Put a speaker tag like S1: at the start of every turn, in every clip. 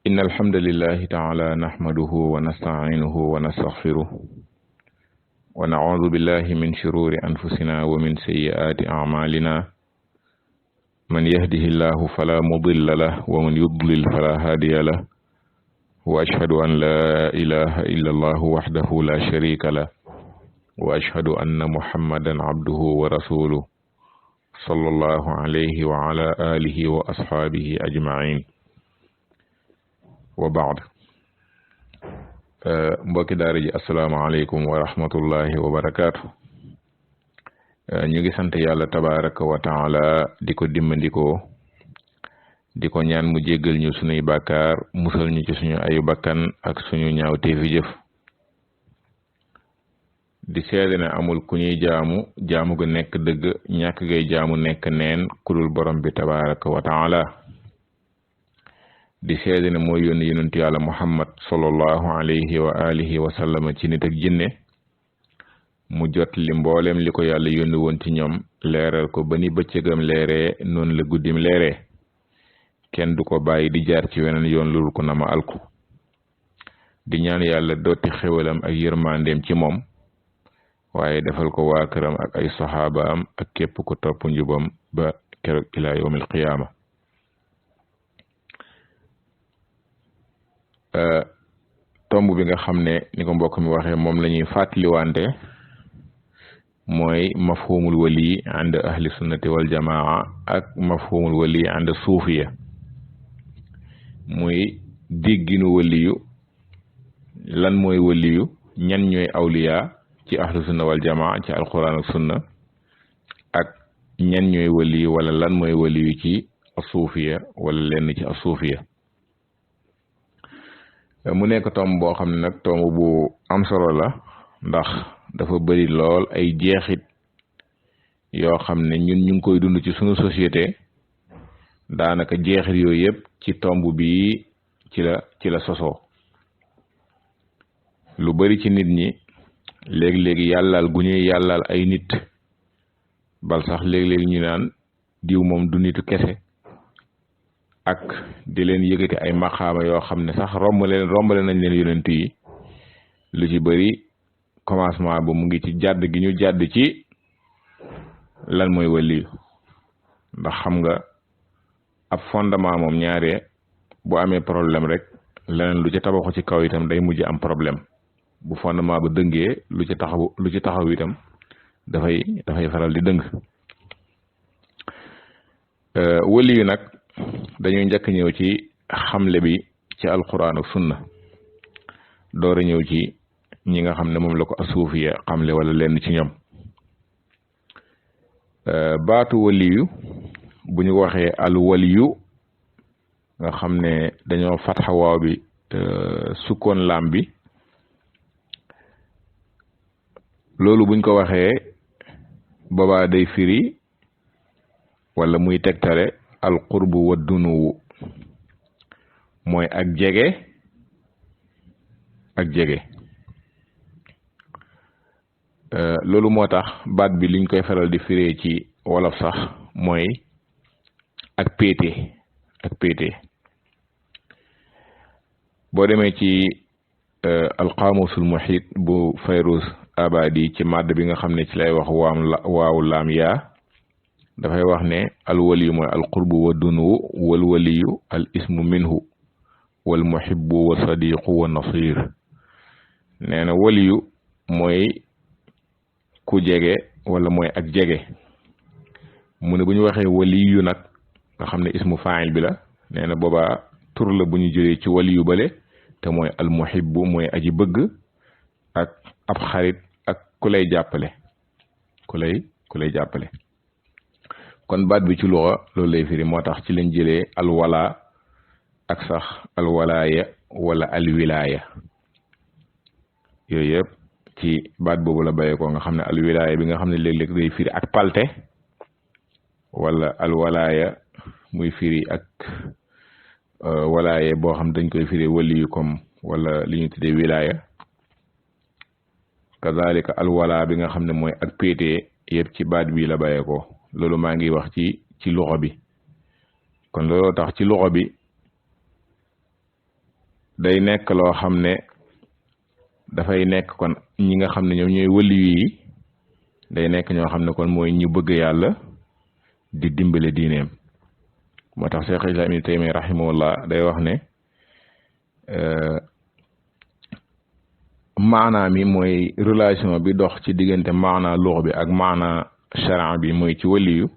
S1: إن الحمد لله تعالى نحمده ونستعينه ونستغفره ونعوذ بالله من شرور أنفسنا ومن سيئات أعمالنا من يهده الله فلا مضل له ومن يضلل فلا هادي له وأشهد أن لا إله إلا الله وحده لا شريك له وأشهد أن محمدا عبده ورسوله صلى الله عليه وعلى آله وأصحابه أجمعين وبعد mbokki daara ji asalaamaaleykum wa rahmatullahi wa barakaatu ñu ngi sant yàlla tabaraka wa taala di ko dimmandikoo di ko ñaan mu jéggal ñu sunuy bàkkaar musal ñu ci suñu ayu bakkan ak suñu ñaawteefi jëf di seede ne amul ku ñuy jaamu ga nekk dëgg ñàkk gay jaamu nekk neen kudul borom bi tabaraka wa taala di seede ne mooy yónni yonentu yàlla muhammad sallallahu alayhi wa alihi wa sallam ci nit ak jinne mu jot li mboolem li ko yàlla yónni woon ci ñoom leeral ko ba ni bëccëgam leeree noonu la guddim leeree kenn du ko bàyyi di jaar ci weneen yoon lul ko nama alku di ñaan yàlla dooti xewalam ak yërmandeem ci moom waaye defal ko waa këram ak ay saxaabaam ak képp ko topp njubam ba keroog ila yawmil qiyaama tomb bi nga xam ne ni ko mbokk mi waxee moom la ñuy fàttaliwante mooy mafhumul wali ànd ahli sunnati wal jamaa ak mafhumul wali ànd suufiya muy dégginu waliyu lan mooy waliyu ñan ñooy awliya ci ahlu sunna wal jamaa ci alquran ak sunna ak ñan ñooy waliyu wala lan mooy waliyu ci asuufiya wala lenn ci asuufiya mu nekk tomb boo xam ne nag tomb bu am solo la ndax dafa bari lool ay jeexit yoo xam ne ñun ñu ngi koy dund ci sunu société daanaka jeexit yooyu yëpp ci tomb bi ci la sosoo lu bari ci nit ñi léegi-léegi yàllaal gu ñuy yàllaal ay nit bal sax léegi-léegi ñu naan diw moom du nitu kese ak di leen yëkkati ay maqaama yoo xam ne sax rombale nañ leen yonent yi lu ci bëri commencement ba mu ngi ci jàdd gi ñu jàdd ci lan mooy waliyu ndax xam nga ab fondement moom ñaare bu amee problème rek leneen lu ci tabaxu ci kaw itam day mujj am problème bu fondement ba dëngee lu ci taxaw itam dafay faral di dëng waliyu nag dañuy njëkk ñëw ci xamle bi ci alquran ak sunna door a ñëw ci ñi nga xam ne moom la ko asuufiya xamle wala lenn ci ñoom baatu waliyu bu ñu waxee al waliyu nga xam ne dañoo fatxa waaw bi sukkoon laam bi loolu buñ ko waxee boobaa day firi wala muy tegtale al qurbu wa dunuwu mooy ak jege loolu moo tax baat bi liñ koy faral di firee ci wolof sax mooy ak péete boo demee ci alqaamusul muhit bu Fayruz Abadi ci madd bi nga xam ne ci lay wax waaw laam yaa dafay wax ne al waliyu mooy al qurbu wa dunuwu wal waliyu al ismu minhu wal muhibbu wa sadiqu wa nasir nee na waliyu mooy ku jege wala mooy ak jege mu ne bu ñu waxee waliyu nag nga xam ne ismu fa'il bi la nee na boobaa tur la bu ñu jëlee ci waliyu bale te mooy al muhibbu mooy aji bëgg ak ab xarit ak ku lay jàppale ku lay jàppale kon baat bi ci luxa loolu lay firi moo tax ci lañ jëlee alwala ak sax alwalaaya wala alwilaaya yooyu yëpp ci baat boobu la bàyyee ko nga xam ne alwilaaya bi nga xam ne léeg-léeg day firi ak palte wala alwalaaya muy firi ak walaaya boo xam dañ koy firi waliyu comme wala li ñu tuddee wilaaya kazalika alwala bi nga xam ne mooy ak péete yëpp ci baat bi la bàyyee ko loolu maa ngi wax ci luxa bi kon looloo tax ci luxa bi day nekk loo xam ne dafay nekk kon ñi nga xam ne ñoom ñooy waliyu yi day nekk ñoo xam ne kon mooy ñu bëgg yàlla di dimbale diineem moo tax Cheikh Islam Ibn Taymiyya rahimahullah day wax ne maanaa mi mooy relation bi dox ci diggante maanaa lux bi ak maanaa charan bi mooy ci waliyu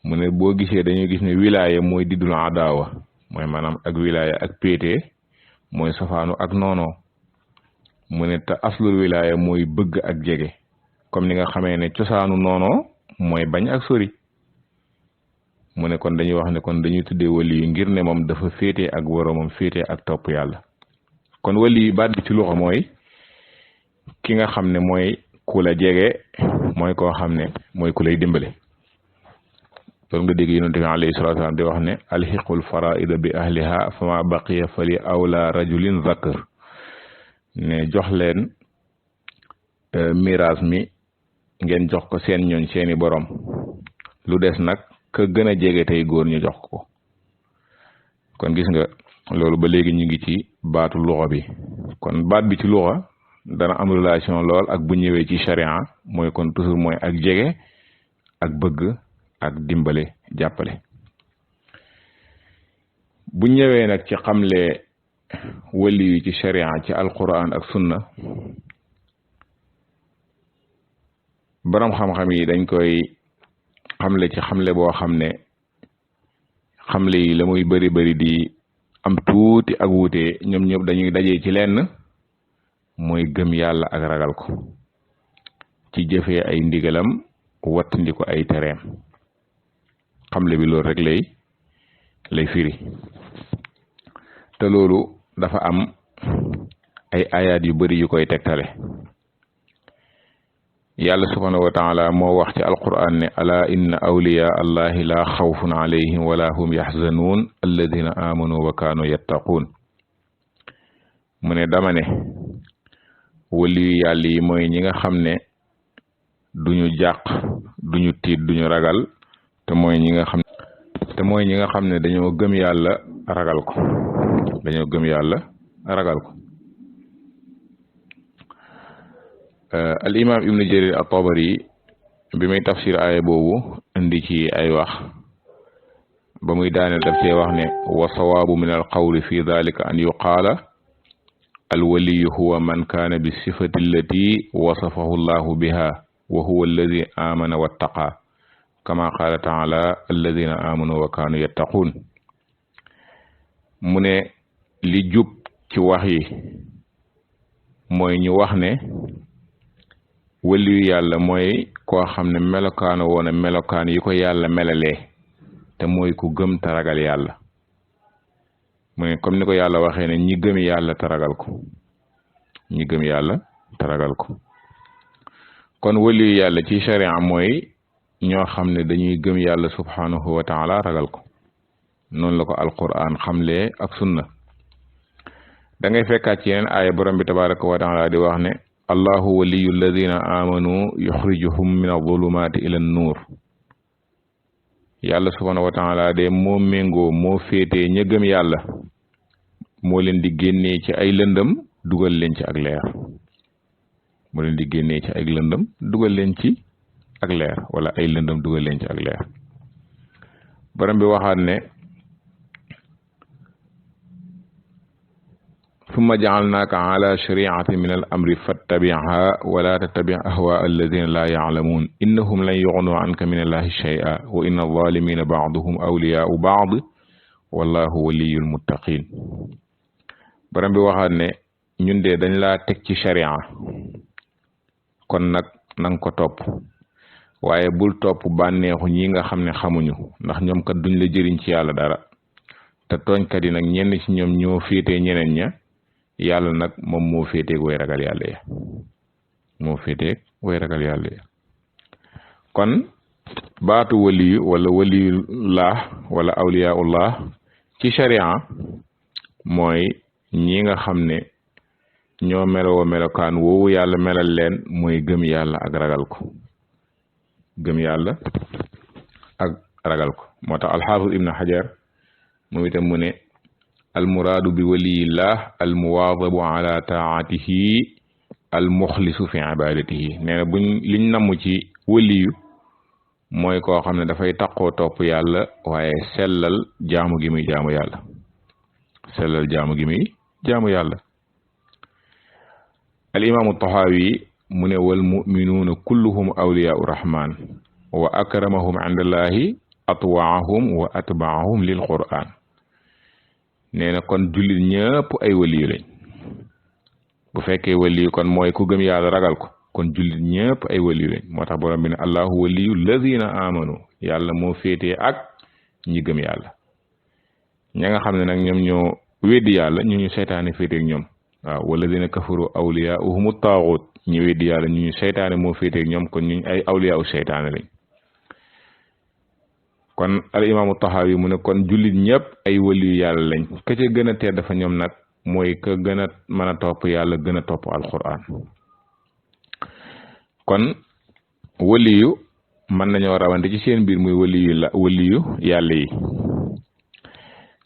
S1: mu ne boo gisee dañuy gis ne wilaya mooy diddul adaawa mooy maanaam ak wilaya ak péete mooy safaanu ak noono mu ne te aslul wilaya mooy bëgg ak jege comme ni nga xamee ne cosaanu noono mooy bañ ak sori mu ne kon dañuy wax ne kon dañuy tuddee waliyu ngir ne moom dafa féete ak boroomam féete ak topp yàlla kon waliyu baat bi ci luxa mooy ki nga xam ne mooy ku la jege mooy koo xam ne mooy ku lay dimbale loolu nga dégg yonent bi alayhi salaatu salaam di wax ne alxiqul faraida bi ahliha fama baqiya fali awla rajulin zakar ne jox leen miraas mi ngeen jox ko seen ñooñ seeni borom lu des nag ka gën a jege tey góor ñu jox ko kon gis nga loolu ba léegi ñu ngi ci baatu luxa bi kon baat bi ci luxa dana am relation lool ak bu ñëwee ci sharia mooy kon toujours mooy ak jege ak bëgg ak dimbale jàppale bu ñëwee nag ci xamle wali yi ci sharia ci alquran ak sunna borom xam-xam yi dañ koy xamle ci xamle boo xam ne xamle yi la muy bari di am tuuti ak wuute ñoom ñëpp dañuy daje ci lenn mooy gëm yàlla ak ragal ko ci jëfee ay ndigalam wattandi ko ay tereem xamle bi loolu rek lay firi te loolu dafa am ay ayaat yu bari yu koy tegtale yàlla subhanahu wa taala moo wax ci alquran ne ala inna awliya allahi la xawfun alayhim wala hum yaxzanuun alladina amanu wa kaanu yattaquun mu ne dama ne waliyu yàlla yi mooy ñi nga xam ne duñu jàq duñu tiit duñu ragal te mooy ñi nga xam ne dañoo gëm yàlla ragal ko al imam ibnu jarir at-tabari bi muy tafsir aaya boobu indi ci ay wax ba muy daaneel daf cee wax ne wa sawaabu min al qawli fi dalika an yuqaala al waliyu huwa man kaana bi sifati allati wasafahu llahu biha wa huwa alladi amana wattaqa kama qaala taala alladina amanu wa kaanu yattaquun mu ne li jub ci wax yi mooy ñu wax ne waliyu yàlla mooy koo xam ne melokaano woon melokaan yi ko yàlla melalee te mooy ku gëm te ragal yàlla mu ne comme ni ko yàlla waxee ne ñi gëm yàlla te ragal ko kon waliyu yàlla ci sharia mooy ñoo xam ne dañuy gëm yàlla subhanahu wa taala ragal ko noonu la ko alquran xamlee ak sunna da ngay fekkaat ci yeneen aaya borom bi tabaraka wa taala di wax ne allahu waliyu alladina amanu yuxrijuhum min adulumaati ila nuur yàlla subhanahu wa taala de moo méngoo moo féetee ña gëm yàlla moo leen di génnee ci ay lëndëm dugal leen ci ak leer wala ay lëndëm dugal leen ci ak leer borom bi waxaat ne summa ja'alnaaka ala shari'atin min al amri fattabi'ha wala tattabi' ahwa alladina la ya'lamun innahum lan yughnu anka min allahi shay'a wa inna adh-dhalimina ba'duhum awliya'u ba'd wallahu waliyul muttaqin borom bi waxaat ne ñun de dañ laa teg ci sharia kon nag nang ko topp waaye bul topp bànneexu ñi nga xam ne xamuñu ndax ñoom kat duñ la jëriñ ci yàlla dara te tooñkat yi nag ñenn ci ñoom ñoo féetee ñeneen ña yàlla nag moom moo féeteeg way ragal yàlla ya kon baatu waliyu wala waliyullah wala awliyaullah ci sharia mooy ñi nga xam ne ñoo meloo melokaan woowu yàlla melal leen mooy gëm yàlla ak ragal ko moo tax alxaafis ibn xajar moom itam mu ne almuraadu bi waliyillah almuwaadabu ala taatihi almuxlisu fi ibadatihi nee na liñ namm ci waliyu mooy koo xam ne dafay taqoo topp yàlla waaye sellal jaamu gi muy jaamu yàlla sellal jaamu gi muy jaamu yàlla al imaamu taxaawi mu ne wal muminuuna kulluhum awliyaau rahman wa akramahum indallahi atwaahum wa atbaahum lil quran nee na kon jullit ñëpp ay waliyu lañ bu fekkee waliyu kon mooy ku gëm yàlla ragal ko kon jullit ñëpp ay waliyu lañ moo tax borom bi ne allahu waliyu lazina amanu yàlla moo féetee ak ñi gëm yàlla ña nga xam ne nag ñoom ñoo weddi yàlla ñu seytaane féetee ak ñoom waaw walladina kafaru awliyaauhumu taaxut ñi weddi yàlla ñu seytaane moo féetee ak ñoom kon ñu ay awliyaaw seytaane lañ kon al imaamu taxaawi mu ne kon jullit ñëpp ay waliyu yàlla lañ ka ca gën a tedd dafa ñoom nag mooy ka gën a mën a topp yàlla gën a topp alquran kon waliyu mën nañoo rawante ci seen biir muy waliyu yàlla yi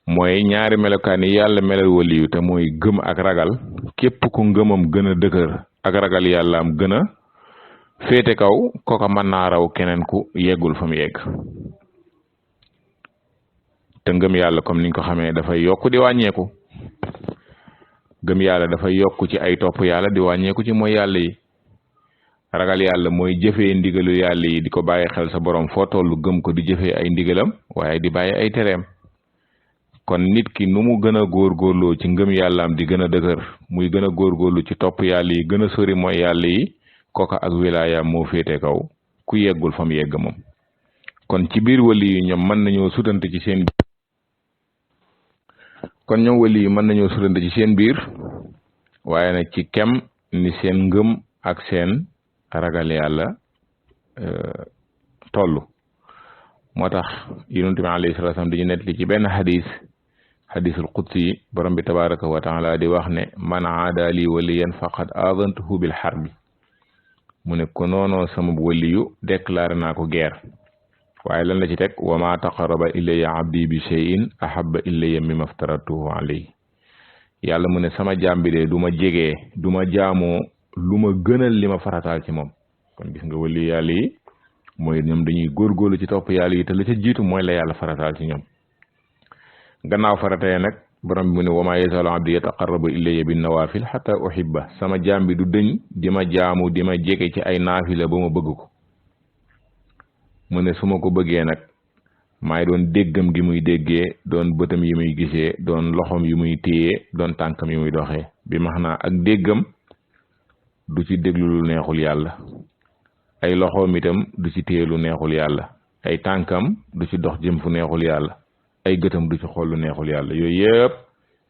S1: mooy ñaari melokaan yi yàlla melal waliyu te mooy gëm ak ragal képp ku ngëmam gën a dëgër ak ragal yàlla am gën a féete kaw kooka mën naa raw keneen ku yeggul fa mu yegg te ngëm yàlla comme niñ ko xamee dafay yokk di wàññeeku gëm yàlla dafay yokk ci ay topp yàlla di wàññeeku ci mooy yàlla yi ragal yàlla mooy jëfee ndigalu yàlla yi di ko bàyyi xel sa borom foo tollu gëm ko di jëfee ay ndigalam waaye di bàyyi ay tereem kon nit ki nu mu gën a góorgóorloo ci ngëm yàllaam di gën a dëgër muy gën a góorgóorlu ci topp yàlla yi gën a sori mooy yàlla yi kooka ak wilaayaam moo féete kaw ku yeggul fa mu yegg moom kon ci biir wali yi ñoom mën nañoo sutante ci seen biir waaye nag ci kem ni seen ngëm ak seen ragal yàlla toll moo tax yonent bi alayhi salaatu salaam dañu nettali ci benn xadisul qudsi borom bi tabaraka wa taala di wax ne man aada li waliyan faqad aadantuhu bil harbi mu ne ko noonoo sama waliyu déclaré naa ko guerre waaye lan la ci teg wa ma taqarraba ilayya abdi bi shay'in ahabba ilayya mimma aftaratuhu alayhi yàlla mu ne sama jaam bi de du ma jegee du ma jaamoo lu ma gënal li ma farataal ci moom kon gis nga wali yàlla yi mooy ñoom dañuy góorgóorlu ci topp yàlla yi te la ca jiitu mooy la yàlla farataal ci ñoom gannaaw faratee nag borom bi mu ne wa maa yazaalu abdi yataqarrabu ilayya bin nawaafil xata uhibba sama jaam bi du dëñ di ma jaamu di ma jege ci ay naafila ba ma bëgg ko mu ne su ma ko bëggee nag maay doon déggam gi muy déggee doon bëtam yi muy gisee doon loxom yi muy téyee doon tànkam yi muy doxee bi max naa ak déggam du ci déglu lu neexul yàlla ay loxoom itam du ci téye lu neexul yàlla ay tànkam du ci dox jëm fu neexul yàlla ay gëtam du ci xool lu neexul yàlla yooyu yëpp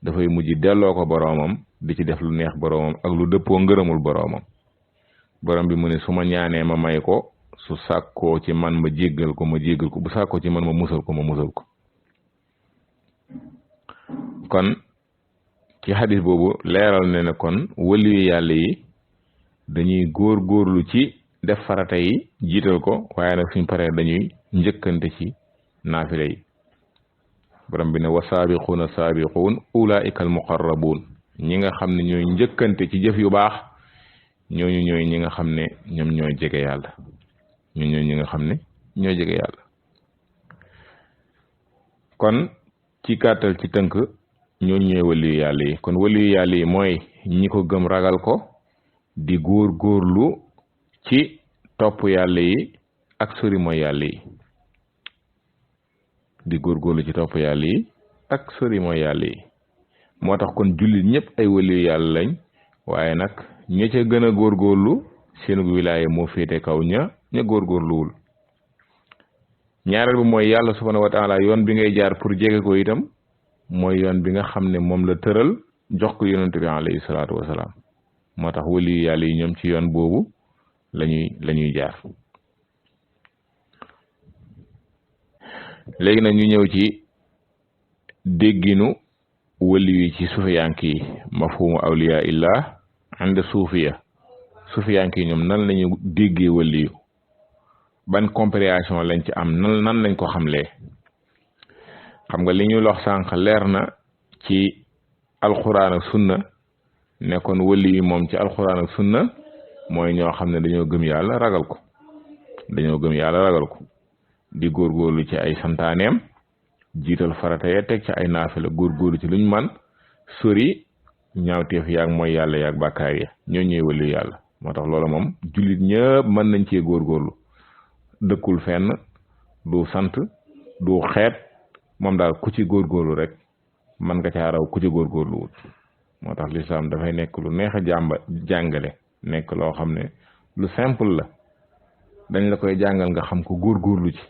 S1: dafay mujj delloo ko boroomam di ci def lu neex boroomam ak lu dëppoo ngërëmul boroomam borom bi mu ne su ma ñaanee ma may ko su sàkkoo ci man ma jéggal ko bu sàkkoo ci man ma musal ko kon ci xadis boobu leeral ne kon waliyu yàlla yi dañuy góorgóorlu ci def farata yi jiital ko waaye nag suñ paree dañuy njëkkante ci naafila yi borom bi ne wa saabiquuna saabiquun ulaika al muqarrabuun ñi nga xam ne ñooy njëkkante ci jëf yu baax ñooñu ñooy ñi nga xam ne ñoom ñooy jege yàlla ñi nga xam ne ñooy jege yàlla kon ci gàttal ci tënk ñooñu ñooy waliyu yàlla yi kon waliyu yàlla yi mooy ñi ko gëm ragal ko di góorgóorlu ci topp yàlla yi ak sori mooy yàlla yi moo tax kon jullit ñëpp ay waliyu yàlla lañ waaye nag ña ca gën a góorgóorlu seen wilaaya moo féete kaw ña góorgóorluwul ñaareel bi mooy yàlla subhanahu wa taala yoon bi ngay jaar pour jege ko itam mooy yoon bi nga xam ne moom la tëral jox ko yonent bi alayhi salaatu wasalaam moo tax waliyu yàlla yi ñoom ci yoon boobu lañuy jaar léegi nag ñu ñëw ci dégginu waliyu yi ci sufiyank yi mafhumu awliya illah ànd sufiyank yi ñoom nan lañu déggee waliyu ban compréhension lañ ci am nan lañ ko xamlee xam nga li ñuy lox sànq leer na ci alquran ak sunna ne kon wali yi moom ci alquran ak sunna mooy ñoo xam ne dañoo gëm yàlla ragal ko di góorgóorlu ci ay santaaneem jiital farata ya teg ci ay naafila góorgóorlu ci luñ man sori ñaawteef yaag mooy yàlla yaag bàkkaar ya ñoo ñëw wali yàlla moo tax loolu moom jullit ñëpp mën nañ cee góorgóorlu dëkkul fenn du sant du xeet moom daal ku ci góorgóorlu rek mën nga caa raw ku ci góorgóorlu wut moo tax lislaam dafay nekk lu neex a jàngale nekk loo xam ne lu simple la dañ la koy jàngal nga xam ko góorgóorlu ci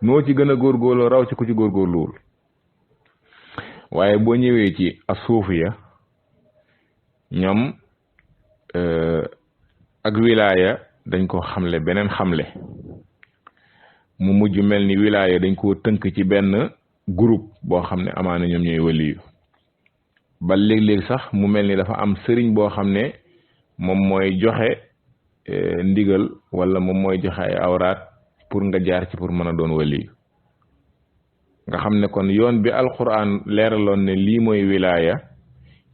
S1: noo ci gën a góorgóorlu raw ci ku ci góorgóorluwul waaye boo ñëwee ci asuufiya ñoom ak wilaaya dañ ko xamle beneen xamle mu mujj mel ni wilaaya dañ koo tënk ci benn groupe boo xam ne amaana ñoom ñooy waliyu ba léeg-léeg sax mu mel ni dafa am sëriñ boo xam ne moom mooy joxe ndigal wala moom mooy joxe ay awraat pour nga jaar ci pour mën a doon waliyu nga xam ne kon yoon bi alquran leeraloon ne lii mooy wilaaya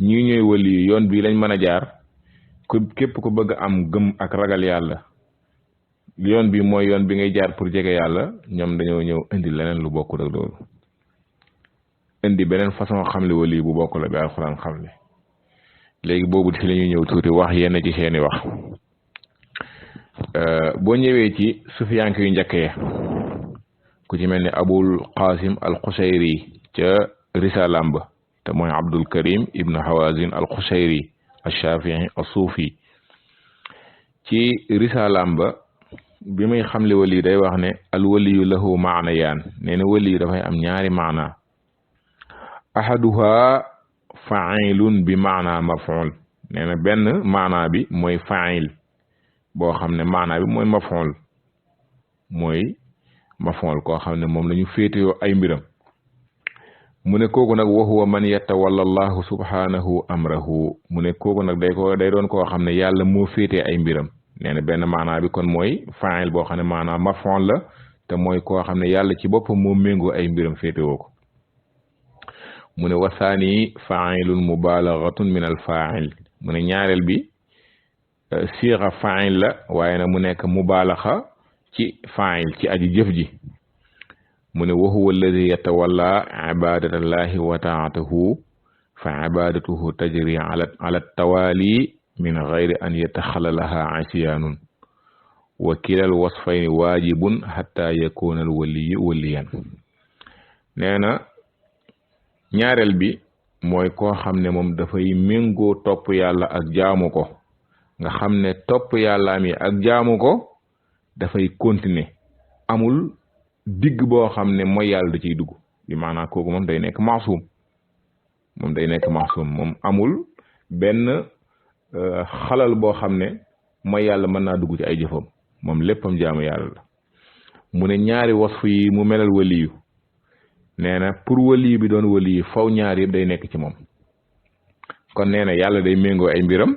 S1: ñii ñooy waliyu yoon bii lañ mën a jaar képp ku bëgg am gëm ak ragal yàlla yoon bi mooy yoon bi ngay jaar pour jege yàlla ñoom dañoo ñëw indi leneen lu bokkul ak loolu indi beneen façon xamle wali bu bokk la bi alxuraan xamle léegi boobu ci la ñuy ñëw tuuti wax yenn ci seeni wax boo ñëwee ci sufiyank yu njëkk ya ku ci mel ni abul qasim al qushayri ca risalam ba te mooy abdul karim ibnu hawazin al qushayri al shafii al suufi ci risalam ba bi muy xamle wali day wax ne al waliyu lahu maana yaan nee na waliyu dafay am ñaari maana ahaduha fa'ilun bi maana maf'ul nee na benn maana bi mooy fa'il boo xam ne maana bi mooy maf'ul koo xam ne moom lañu féeteyoo ay mbiram mu ne kooku nag wa huwa man yatawalla allahu subhanahu amrahu mu ne kooku nag day doon koo xam ne yàlla moo féetee ay mbiram nee na benn maana bi kon mooy fa'il boo xam ne maana maf'ul la te mooy koo xam ne yàlla ci boppam moo méngoo ay mbiram féetewoo ko mu ne wasaani fa'ilun mubalaghatun min al fa'il mu ne ñaareel bi siira fa'il la waaye nag mu nekk mubalagha ci fa'il ci aji jëf ji mu ne wa huwa alladhi yatawalla ibadatallahi wa ta'atuhu fa ibadatuhu tajri ala tawali min ghayri an yatakhallalaha asyanun wa kilal wasfayni wajibun hatta yakuna al waliyu waliyan nee na ñaareel bi mooy koo xam ne moom dafay méngoo topp yàlla ak jaamu ko nga xam ne topp yàlla mi ak jaamu ko dafay continuer amul digg boo xam ne mooy yàlla da ciy dugg bi maanaam kooku moom day nekk maasum moom amul benn xalal boo xam ne mooy yàlla mën naa dugg ci ay jëfam moom léppam jaamu yàlla la mu ne ñaari wasfu yi mu melal waliyu nee na pour waliyu bi doon waliyu faw ñaar yëpp day nekk ci moom kon nee na yàlla day méngoo ay mbiram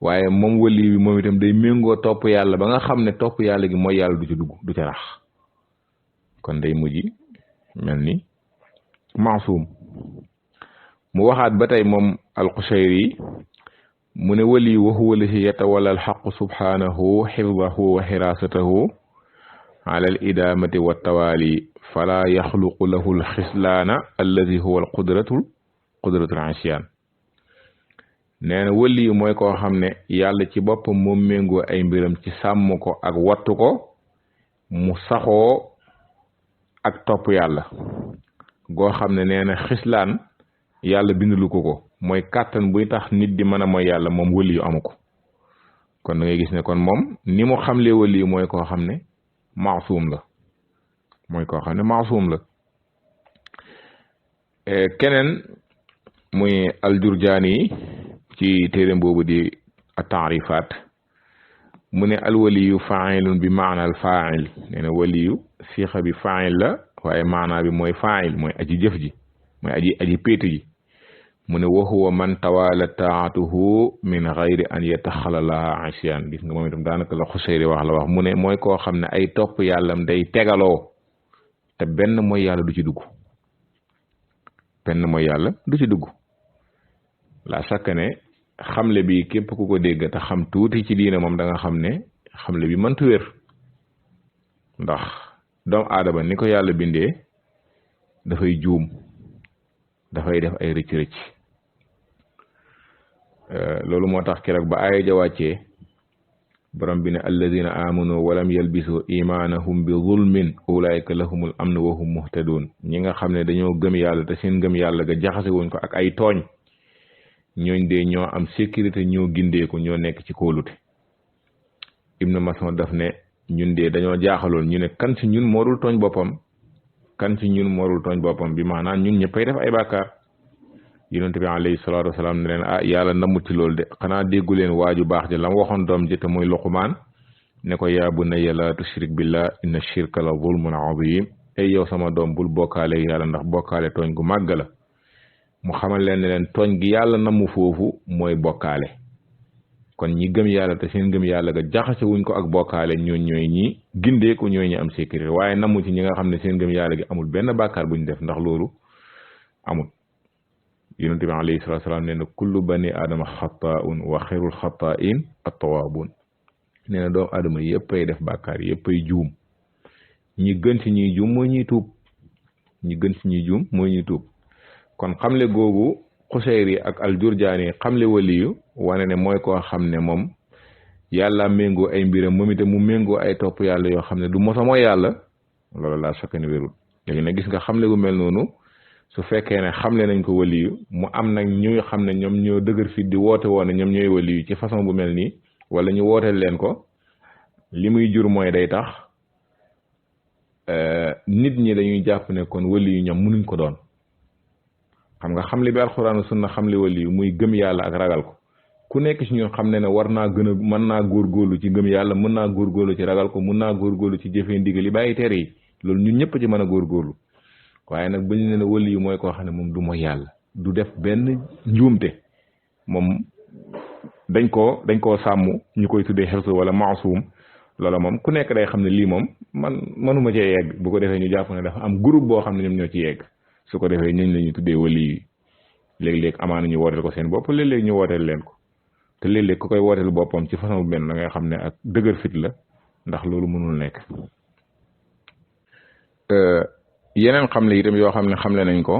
S1: waaye moom waliyu bi moom itam day méngoo topp yàlla ba nga xam ne topp yàlla gi mooy yàlla du ci dugg du ca rax kon day mujj mel ni maasum mu waxaat ba tey moom al-Qushayri mu ne waliyu wa huwa allazi yatawalla al-haqq subhanahu hifdahu wa hirasatahu ala al-idamati wa tawali fala yaxluqu lahu al-xislaana allazi huwa al-qudratul asyan nee na waliyu mooy koo xam ne yàlla ci boppam moom méngoo ay mbiram ci sàmm ko ak wattu ko mu saxoo ak topp yàlla goo xam ne nee na xislaan yàlla bindulu ko mooy kàttan buy tax nit di mën a mooy yàlla moom waliyu amu ko kon da ngay gis ne kon moom ni mu xamlee waliyu mooy koo xam ne maasum la keneen muy aljurjaani ci téeréem boobu di at-ta'rifat mu ne alwaliyu fa'ilun bi maana al fa'il nee na waliyu siixa bi fa'il la waaye maana bi mooy fa'il mooy aji jëf ji mooy aji péetu ji mu ne wa huwa man tawala taatuhu min ghayri an yatakhallalaha asyan gis nga moom itam daanaka la Xuseyri wax mu ne mooy koo xam ne ay topp yàllam day tegaloo te benn mooy yàlla du ci dugg penn mooy yàlla du ci dugg la sakkane xamle bi képp ku ko dégg te xam tuuti ci diine moom da nga xam ne xamle bi mëntu wér ndax doomu aadama ni ko yàlla bindee dafay juum dafay def ay rëcc-rëcc loolu moo tax keroog ba aaya ja wàccee borom bi ne alladina amanu walam yalbisu imanahum bi zulmin ulaika lahumul amn wa hum muhtadun ñi nga xam ne dañoo gëm yàlla te seen gëm yàlla ga jaxase wuñ ko ak ay tooñ ñooñ de ñoo am sécurité ñoo gindeeku ñoo nekk ci kóolute Ibnu Mas'ud daf ne ñun de dañoo jaaxaloon ñu ne kan ci ñun moorul tooñ boppam kan ci ñun moorul tooñ boppam bi maanaam ñun ñëppay def ay bàkkaar yonent bi alayhi salaatu wasalaam ne leen yàlla namut ci loolu de xanaa déggu leen waaju baax ja la mu waxoon doom ji te muy Luqmaan ne ko yaa bunayya laa tushrik billah inna shirka la zulmun azim ay yow sama doom bul bokkaale yàlla ndax bokkaale tooñ gu màgg la mu xamal leen ne leen tooñ gi yàlla namu foofu mooy bokkaale kon ñi gëm yàlla te seen gëm yàlla ga jaxase wuñ ko ak bokkaale ñooy ñi gindeeku ñooy ñi am sécurité waaye namu ci ñi nga xam ne seen gëm yàlla gi amul benn bàkkaar buñ def ndax loolu amul yonent bi alayhi salaatu salaam nee na kullu bani aadama xataaun wa xayrul xataain at-tawaabuun nee na doomu aadama yëppay def bàkkaar yëppay juum ñi gën ci ñuy juum mooy ñuy tuub ñi gën ci ñuy juum mooy ñuy tuub kon xamle googu Xusayri ak al-Jurjaani xamle waliyu wane ne mooy koo xam ne moom yàlla méngoo ay mbiram moom itam mu méngoo ay topp yàlla yoo xam ne du mosa mooy yàlla loolu laa sakk ne wérul léegi nag gis nga xamle gu mel noonu su fekkee ne xamle nañ ko waliyu mu am nag ñuy xam ne ñoom ñoo dëgër fit di woote woon ne ñoom ñooy waliyu ci façon bu mel nii wala ñu wooteel leen ko li muy jur mooy day tax nit ñi dañuy jàpp ne kon waliyu ñoom mënuñ ko doon xam nga xamle bi alxuraan sunna xamle waliyu muy gëm yàlla ak ragal ko ku nekk ci ñun xam ne ne war naa gën a mën naa góorgóorlu ci gëm yàlla mën naa góorgóorlu ci ragal ko mën naa góorgóorlu ci jëfee ndigal yi bàyyi tere yi loolu ñun ñëpp ci mën a góorgóorlu waaye nag bu ñu ne ne waliyu mooy koo xam ne moom du mooy yàlla du def benn njuumte moom dañ koo sàmm ñu koy tuddee xirsu wala maasum loola moom ku nekk day xam ne lii moom man mënuma cee yegg bu ko defee ñu jàpp ne dafa am groupe boo xam ne ñoom ñoo ci yegg su ko defee ñun la ñuy tuddee waliyu léeg-léeg amaana ñu wooteel ko seen bopp léeg-léeg ñu wooteel leen ko te léeg-léeg ku koy wooteel boppam ci façon bu mel da ngay xam ne ak dëgër fit la ndax loolu mënul nekk yeneen xamle itam yoo xam ne xamle nañ ko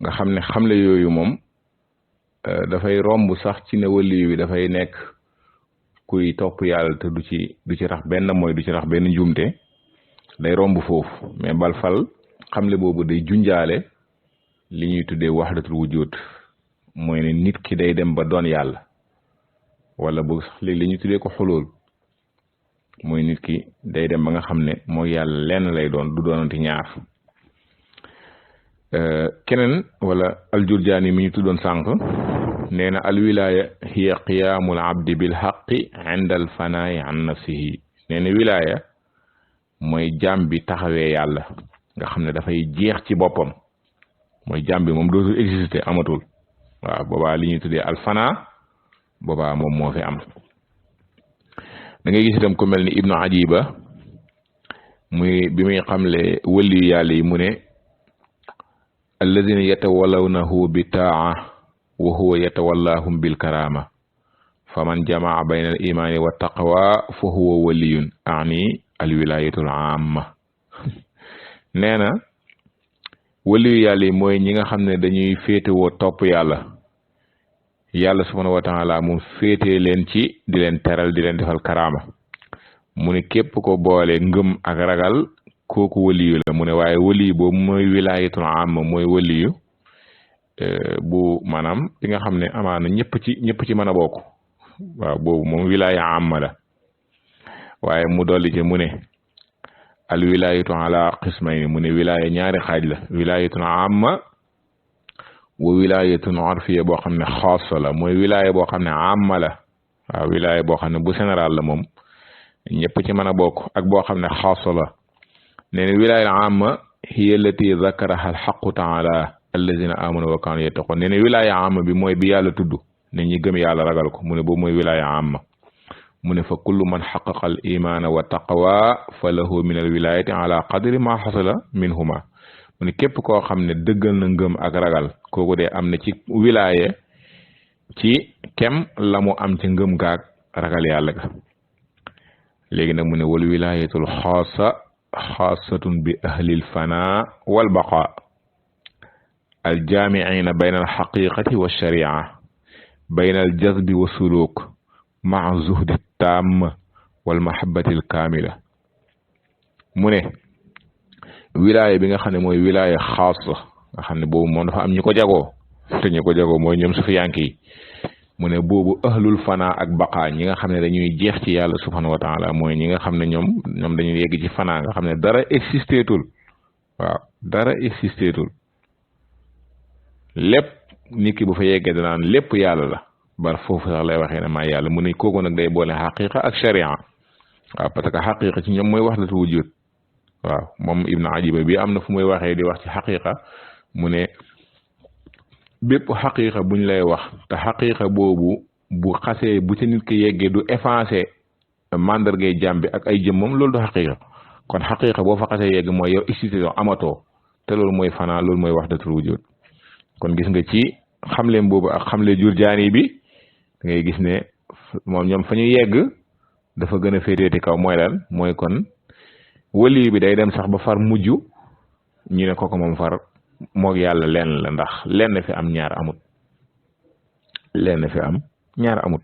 S1: nga xam ne xamle yooyu moom dafay romb sax ci ne waliyu bi dafay nekk kuy topp yàlla te du ci rax benn mooy du ci rax benn njuumte day romb foofu mais bal fal xamle boobu day junjaale li ñuy tuddee wahdatul wujud mooy ne nit ki day dem ba doon yàlla wala boog sax léegi li ñuy tuddee ko xulul mooy nit ki day dem ba nga xam ne mooy yàlla lenn lay doon du doonanti ñaar keneen wala al-Jurjaani mi ñu tuddoon sànq nee na al wilaya hiya qiyaamul abdi bil haqqi inda al fanaayi an nafsihi nee na wilaya mooy jaam bi taxawee yàlla nga xam ne dafay jeex ci boppam mooy jaam bi moom dootul exister amatul waaw boobaa li ñuy tuddee al fanaa boobaa moom moo fi am da ngay gis itam ku mel ni ibnu ajiba muy bi muy xamle wëli yàlla yi mu ne alladina yatawallawnahu bi taa wa huwa yatawallahum bil karama faman jamaa bayna al imani wa taqwa fa huwa waliyun ani al wilayatul amma nee na wëliyu yàlla yi mooy ñi nga xam ne dañuy féetewoo topp yàlla yàlla subhanahu wa taala moom féetee leen ci di leen teral di leen defal karaama mu ne képp ko boole ngëm ak ragal kooku waliyu la mu ne waaye waliyu boobu mooy wilaayatul amma mooy waliyu bu maanaam bi nga xam ne amaana ñëpp ci mën a bokk waaw boobu moom wilaaya amma la waaye mu dolli ci mu ne al wilaayatu ala qismayni mu ne wilaaya ñaari xaaj la wilaayatun amma wa wilaayatun arfiya boo xam ne xaasa la mooy wilaaya boo xam ne amma la waaw wilaaya boo xam ne bu général la moom ñëpp ci mën a bokk ak boo xam ne xaasa la nee na wilaaya amma hiya allati zakaraha al xaqu taala allazina amanu wa kaanu yattaqun nee na wilaaya amma bi mooy bi yàlla tudd ne ñi gëm yàlla ragal ko mu ne boobu mooy wilaaya amma mu ne fa kullu man xaqaqa al imaana wa taqwa fa lahu min al wilayati ala qadri ma xasala minhuma mu ne képp koo xam ne dëggal na ngëm ak ragal kooku de am na ci wilaaye ci kem la mu am ci ngëm gaag ragal yàlla ga léegi nag mu ne wal wilaayatul xaasatun bi ahlil fana wal baqa al jaamiina bayna al xaqiqati wa sharia bayna al jazbi wa suluk maa zuhdi taam wal mahabbati al kaamila mu ne wilaaya bi nga xam ne mooy wilaaya xaasa nga xam ne boobu moom dafa am ñu ko jagoo te ñu ko jagoo mooy ñoom sufiyanke yi mu ne boobu ahlul fana ak baqa ñi nga xam ne dañuy jeex ci yàlla subhanahu wa taala mooy ñi nga xam ne ñoom dañuy yegg ci fana nga xam ne dara existeetul waaw dara existeetul lépp nit ki bu fa yeggee danaan lépp yàlla la bar foofu sax lay waxee ne maa yàlla mu ne kooku nag day boole xaqiqa ak sharia waaw parce que xaqiqa ci ñoom mooy wahdatu wujud waaw moom ibnu ajiba bi am na fu muy waxee di wax ci xaqiqa mu ne bépp xaqiqa buñ lay wax te xaqiqa boobu bu xasee bu ci nit ki yeggee du effacé mandargay jàmm bi ak ay jëmmam loolu du xaqiqa kon xaqiqa boo fa xasee yegg mooy yow existation amatoo te loolu mooy fanaa loolu mooy wahdatul wujud kon gis nga ci xamleem boobu ak xamle Jurjaani bi da ngay gis ne moom ñoom fa ñu yegg dafa gën a féeteeti kaw mooy lan mooy kon wali bi day dem sax ba far mujj ñu ne kooku moom far moog yàlla lenn la ndax lenn fi am ñaar amut lenn fi am ñaar amut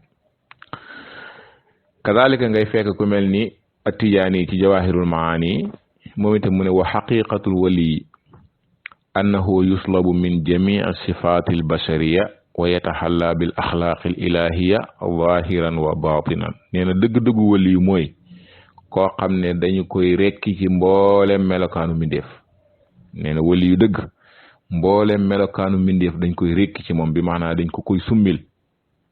S1: kadalika ngay fekk ku mel ni Atijaani ci jawahirul maani moom itam mu ne wa xaqiqatul wali annahu yuslabu min jamii sifaati albashariya wa yataxalla bil axlaaqi al ilahiya zahiran wa batinan nee na dëgg-dëggu wali yu mooy koo xam ne dañu koy rekki ci mboolem melokaanu mbindeef nee na wali yu dëgg mboolem melokaanu mbindeef dañ koy rekki ci moom bi maanaam dañ ko koy summil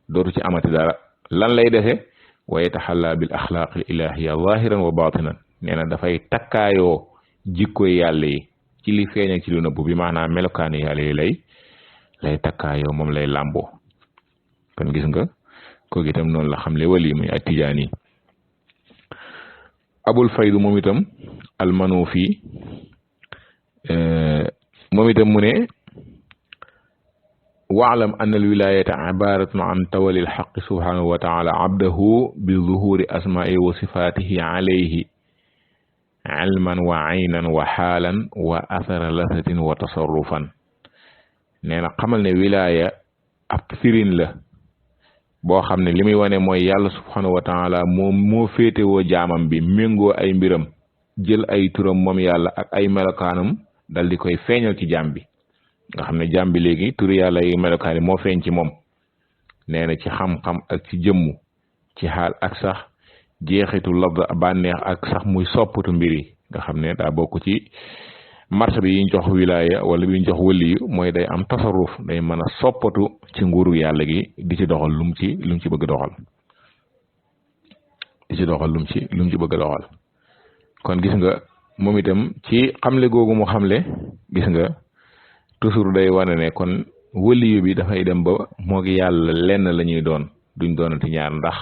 S1: dootu ci amati dara lan lay dese wa yataxalla bil axlaaqi al ilahiya zahiran wa batinan nee na dafay takkaayoo jikkoy yàlla yi ci li feeñ ak ci lu nëbb bi maanaam melokaanu yàlla yi lay takkaayoo moom lay làmboo kon gis nga kooku itam noonu la xam le wali muy Atijaani abul faydu moom itam almanuufi moom itam mu ne waalam an alwilayata ibaratun an tawali alxaqi subhanahu wa taala abdahu bi zuhuri asmaai wa sifatihi alayhi ilman wa aynan wa xaalan wa athara lasatin wa tasarrufan nee na xamal ne wilaya ab firin la boo xam ne li muy wane mooy yàlla subhanahu wa taala moo féetewoo jaamam bi méngoo ay mbiram jël ay turam moom yàlla ak ay melokaanam dal di koy feeñal ci jaam bi nga xam ne jaam bi léegi turi yàlla yi melokaan yi moo feeñ ci moom nee na ci xam-xam ak ci jëmmu ci xaal ak sax jeexitu lafza bànneex ak sax muy soppatu mbir yi nga xam ne daa bokk ci marché bi yiñ jox wilaya wala bi ñu jox waliyu mooy day am tasarruf day mën a soppatu ci nguuru yàlla gi di ci doxal lum ci bëgg doxal di ci doxal lum ci bëgg doxal kon gis nga moom itam ci xamle googu mu xamle gis nga toujours day wane ne kon waliyu bi dafay dem ba moog yàlla lenn la ñuy doon duñ doonati ñaar ndax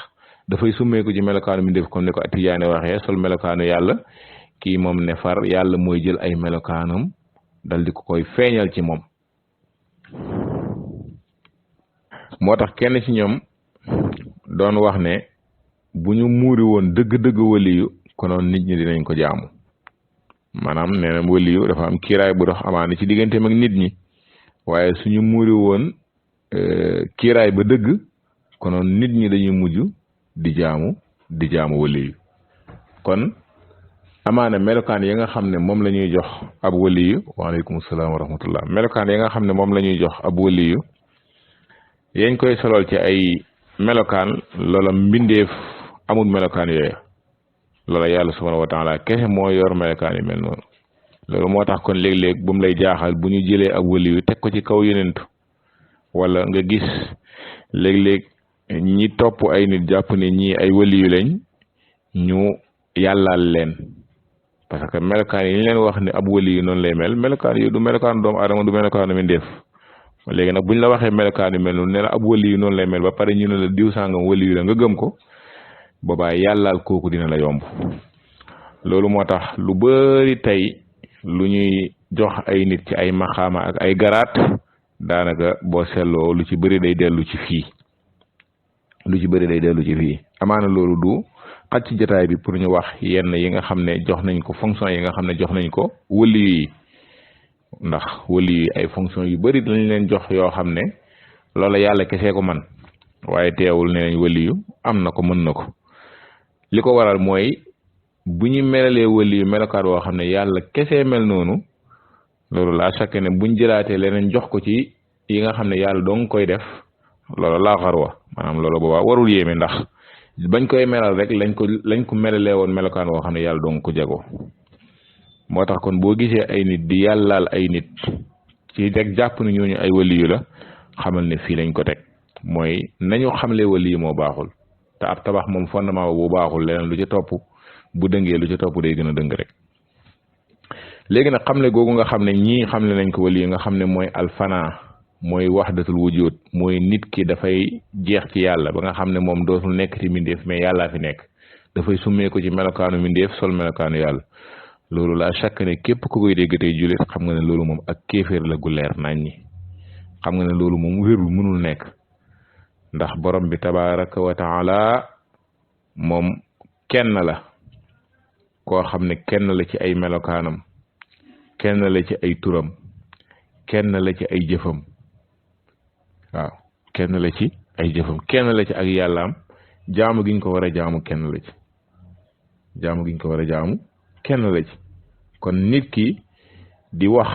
S1: dafay summeeku ci melokaanu mi def comme ni ko Atijaani waxee sol melokaanu yàlla kii moom ne far yàlla mooy jël ay melokaanam dal di ko koy feeñal ci moom moo tax kenn ci ñoom doon wax ne bu ñu muuri woon dëgg-dëgg waliyu konoon nit ñi dinañ ko jaamu maanaam nee na waliyu dafa am kiiraay bu dox amaana ci digganteem ak nit ñi waaye suñu muuri woon kiiraay ba dëgg konoon nit ñi dañuy mujj di jaamu waliyu kon amaana melokaan yi nga xam ne moom la ñuy jox ab waliyu waaleykum salaam wa rahmatullah melokaan yi nga xam ne moom la ñuy jox ab waliyu yañ koy solol ci ay melokaan loola mbindeef amul melokaan yooyu loola yàlla subhanahu wa taala kese moo yor melokaan yi mel noonu loolu moo tax kon léeg-léeg bu mu lay jaaxal bu ñu jëlee ab waliyu teg ko ci kaw yonentu wala nga gis léeg-léeg ñi topp ay nit jàpp ne ñii ay waliyu lañ ñu yàllaal leen parce que melokaan yi ñu leen wax ne ab waliyu noonu lay mel melokaan yi du melokaan doomu aadama du melokaanu mbindeef léegi nag buñ la waxee melokaan yu mel noonu ne la ab waliyu noonu lay mel ba pare ñu ne la diw sàngam waliyu la nga gëm ko boobaa yàllaal kooku dina la yomb loolu moo tax lu bari tey lu ñuy jox ay nit ci ay maxaama ak ay garaat daanaka boo seetloo lu ci bëri day dellu ci fii amaana loolu du xaj ci jotaay bi pour ñu wax yenn yi nga xam ne jox nañ ko fonction yi nga xam ne jox nañ ko wëli yi ndax wëli yi ay fonction yu bëri dañ leen jox yoo xam ne loola yàlla kesee ko man waaye teewul ne nañ wëli yu am na ko mën na ko li ko waral mooy bu ñu melalee wëli yu melokaat woo xam ne yàlla kesee mel noonu loolu laa chaque ne buñ jëlaatee leneen jox ko ci yi nga xam ne yàlla dong koy def loolu laa xarwa maanaam loolu boobaa warul yéeme ndax bañ koy melal rek lañ ko melalee woon melokaan woo xam ne yàlla dong ko jago moo tax kon boo gisee ay nit di yàllaal ay nit ci rek jàpp ne ñooñu ay waliyu la xamal ne fii lañ ko teg mooy nañu xamle waliyu moo baaxul te ab tabax moom fondement bu baaxul leneen lu ci topp bu dëngee lu ci topp day gën a dëng rek léegi nag xamle googu nga xam ne ñii xamle nañ ko waliyu nga xam ne mooy alfana mooy wahdatul wujud mooy nit ki dafay jeex ci yàlla ba nga xam ne moom dootul nekk ci mindeef mais yàllaa fi nekk dafay summee ko ci melokaanu mindeef sol melokaanu yàlla loolu la chaque ne képp ku koy dégg tey jullit xam nga ne loolu moom ak kéeféer la gu leer nañ ñi xam nga ne loolu moom wérul mënul nekk ndax borom bi tabaraka wa taala moom kenn la koo xam ne kenn la ci ay melokaanam kenn la ci ay turam kenn la ci ay jëfam waaw kenn la ci ay jëfam kenn la ci ak yàllaam jaamu giñ ko war a jaamu kenn la ci jaamu giñ ko war a jaamu kenn la ci kon nit ki di wax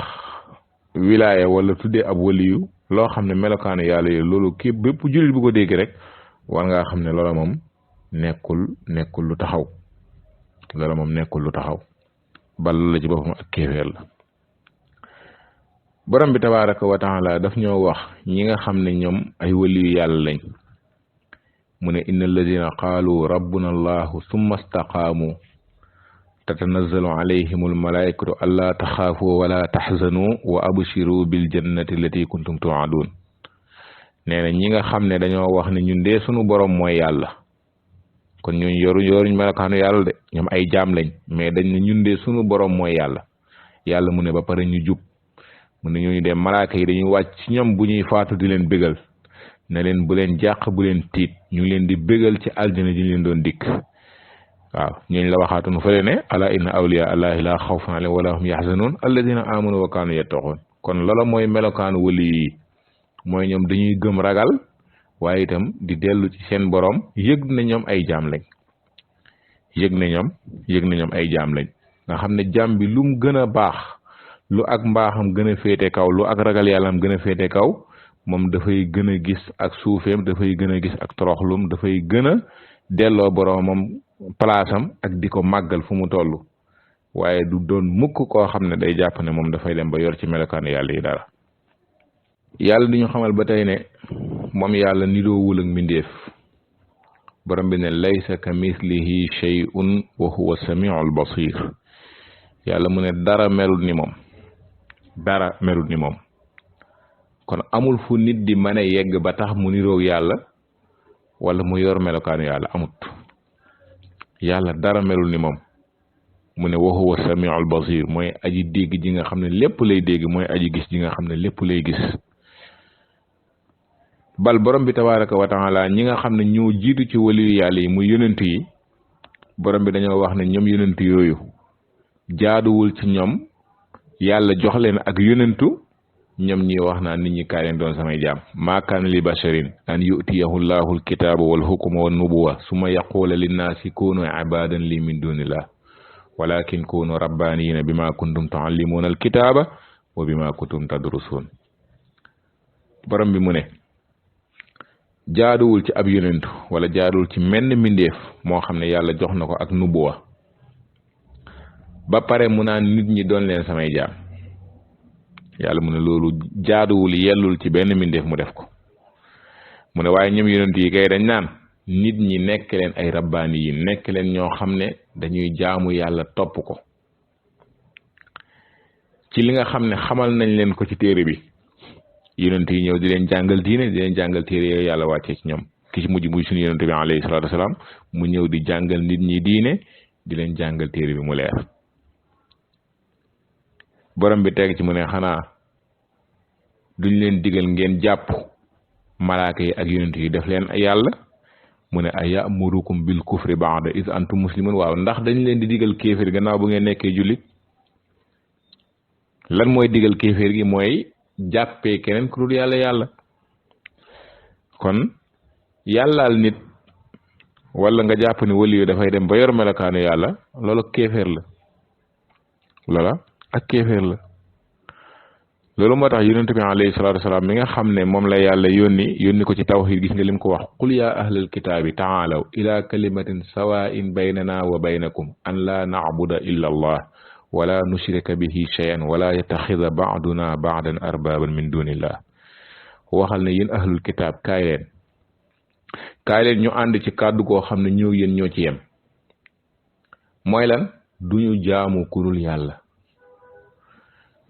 S1: wilaaya wala tuddee ab waliyu loo xam ne melokaanu yàlla yooyu loolu kii bépp jullit bu ko dégg rek war ngaa xam ne loola moom nekkul lu taxaw loola moom nekkul lu taxaw bal la ci boppam ak kéeféer la borom bi tabaraka wa taala daf ñoo wax ñi nga xam ne ñoom ay waliyu yàlla lañ mu ne inna alladina qaalu rabbuna allahu summa staqaamu tatanazzalu alayhim almalaikatu allaa taxaafu wala taxzanu wa abshiru bil jannati allati kuntum tuadun nee na ñi nga xam ne dañoo wax ne ñun dee sunu borom mooy yàlla kon ñun yoruñ melokaanu yàlla de ñoom ay jaam lañ mais dañ ne ñun dee sunu borom mooy yàlla mu ne ba pare ñu jub mu ne ñooñu de malaaka yi dañuy wàcc ci ñoom bu ñuy faatu di leen bégal ne leen bu leen jàq bu leen tiit ñu ngi leen di bégal ci aljana ji ñu leen doon dikk waaw ñooñu la waxaatoon fële ne ala inna awliya allahi la xawfun alayhim wala hum yaxzanun alladina amanu wa kaanu yattaqun kon loola mooy melokaanu wali yi mooy ñoom dañuy gëm ragal waaye itam di dellu ci seen borom yëg na ñoom ay jaam lañ yëg na ñoom ay jaam lañ nga xam ne jaam bi lum gën a baax lu ak mbaaxam gën a féete kaw lu ak ragal yàllaam gën a féete kaw moom dafay gën a gis ak suufeem dafay gën a gis ak toroxlum dafay gën a delloo boromam palaasam ak di ko màggal fu mu toll waaye du doon mukk koo xam ne day jàpp ne moom dafay dem ba yor ci melokaanu yàlla yi dara yàlla di ñu xamal ba tey ne moom yàlla nidoowul ak mbindeef borom bi ne laysa ka mislihi shay'un wa huwa samiul basir yàlla mu ne dara melut ni moom kon amul fu nit di mën a yegg ba tax mu niroog yàlla wala mu yor melokaanu yàlla amut yàlla dara melul ni moom mu ne wa huwa samiul basir mooy aji dégg ji nga xam ne lépp lay dégg mooy aji gis ji nga xam ne lépp lay gis bal borom bi tabaraka wa taala ñi nga xam ne ñoo jiitu ci waliyu yàlla yi muy yonent yi borom bi dañoo wax ne ñoom yonent yooyu jaaduwul ci ñoom yàlla jox leen ak yonentu ñoom ñi wax naa nit ñi kaay leen doon samay jaam maa kaana li basharin an yutiyahu llahu alkitaaba wal hukma wan nubuwa summa yaqula linnaasi kunu ibadan li min dunillah walakin kunu rabbaniyina bima kuntum tuallimuna alkitaaba wa bima kuntum tadrusun borom bi mu ne jaaduwul ci ab yonentu wala jaaduwul ci menn mbindeef moo xam ne yàlla jox na ko ak nubuwa ba pare mu naan nit ñi doon leen samay jaam yàlla mu ne loolu jaaduwul yellul ci benn mbindeef mu def ko mu ne waaye ñoom yonent yi kay dañ naan nit ñi nekk leen ay rabbaani yi nekk leen ñoo xam ne dañuy jaamu yàlla topp ko ci li nga xam ne xamal nañ leen ko ci téere bi yonent yi ñëw di leen jàngal diine di leen jàngal téere yooyu yàlla wàccee ci ñoom ki ci mujj muy suñu yonent bi alayhi salaatu wasalaam mu ñëw di jàngal nit ñi diine di leen jàngal téere bi mu leer borom bi teg ci mu ne xanaa duñ leen digal ngeen jàpp malaaka yi ak yonent yi def leen ay yàlla mu ne ay ya'murukum bil kufri ba'da iz antum muslimun waaw ndax dañ leen di digal kéeféer gannaaw bu ngeen nekkee jullit lan mooy digal kéeféer gi mooy jàppee keneen ku dul yàlla yàlla kon yàllaal nit wala nga jàpp ni waliyu dafay dem ba yor melokaanu yàlla loolu kéeféer la loola ak kéeféer la loolu moo tax yonent bi alayhi salaatu wasalaam mi nga xam ne moom la yàlla yónni ko ci tawxiid gis nga lim ko wax qul yaa ahlal kitaabi taalaw ila kalimatin sawaa'in baynana wa baynakum an laa na'buda illa allah wala nushrika bihi shay'an wala yattaxida ba'duna ba'dan arbaaban min dunillah waxal ne yéen ahlul kitaab kaay leen ñu ànd ci kàddu koo xam ne ñoo yéen ñoo ci yem mooy lan duñu jaamu kurul yàlla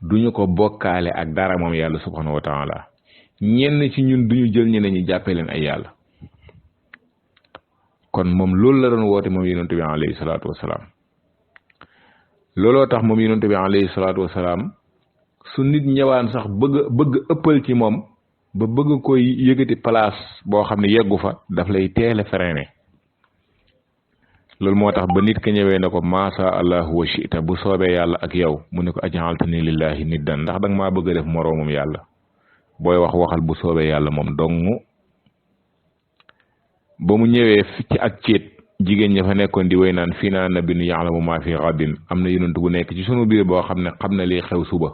S1: duñu ko bokkaale ak dara moom yàlla subhanahu wa taala ñenn ci ñun duñu jël ñeneen ñi jàppee leen ay yàlla kon moom loolu la doon woote moom yonent bi alayhi salaatu wasalaam looloo tax moom yonent bi alayhi salaatu wasalaam su nit ñëwaan sax bëgg ëppal ci moom ba bëgg koy yëgati place boo xam ne yeggu fa daf lay teel a freiné loolu moo tax ba nit ka ñëwee ne ko maasa allahu wa shita bu soobee yàlla ak yow mu ne ko aj'altani lillahi niddan ndax danga maa bëgg a def moroomum yàlla booy waxal bu soobee yàlla moom dong ba mu ñëwee ci ak céet jigéen ña fa nekkoon di wéy naan fii naa nabiyun ya'lamu maa fi ghadin am na yonent bu nekk ci sunu biir boo xam ne xam na li xew suba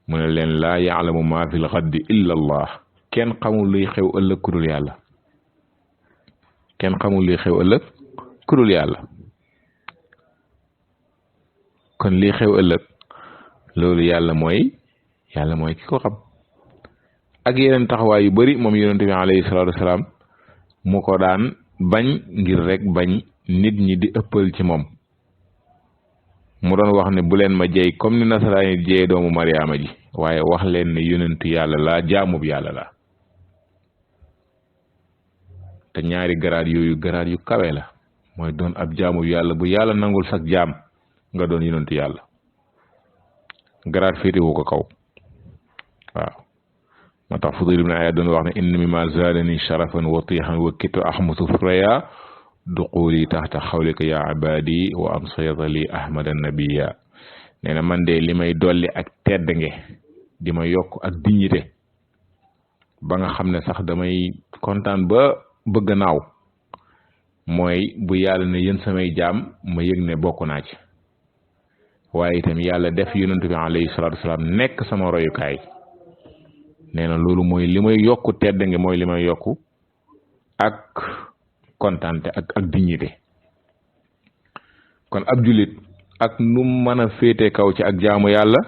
S1: mu ne leen laa ya'lamu maa fil ghadi illa allah kenn xamul luy xew ëllëg ku dul yàlla kenn xamul luy xew ëllëg ku dul yàlla kon lii xew ëllëg loolu yàlla mooy ki ko xam ak yeneen taxawaay yu bari moom yonent bi alayhi salaatu wasalaam mu ko daan bañ ngir rek bañ nit ñi di ëppal ci moom mu doon wax ne bu leen ma jey comme ni nasaraan yi jey doomu Mariama ji waaye wax leen ne yonentu yàlla laa jaamub yàlla la te ñaari garaat yooyu garaat yu kawe la mooy doon ab jaamub yàlla bu yàlla nangul sax jaam nga doon yonentu yàlla garaat féetewu ko kaw waaw moo tax Fudayl ibn Iyaad doon wax ne inna mimma zaadani sharafan wa tiixan wa kittu ahmusu fraya duquli taxta xawlika ya abadi wa am sayada li ahmada nabiya nee na man de li may dolli ak teddange di ma yokk ak dignité ba nga xam ne sax damay kontaan ba bëgg naaw mooy bu yàlla ne yéen samay jaam ma yëg ne bokk naa ci waaye itam yàlla def yonent bi alayhi salaatu wasalaam nekk sama royukaay nee na loolu mooy li may yokku teddange mooy li may yokku ak kontaante ak dignité kon ab julit ak nu mën a féete kaw ci ak jaamu yàlla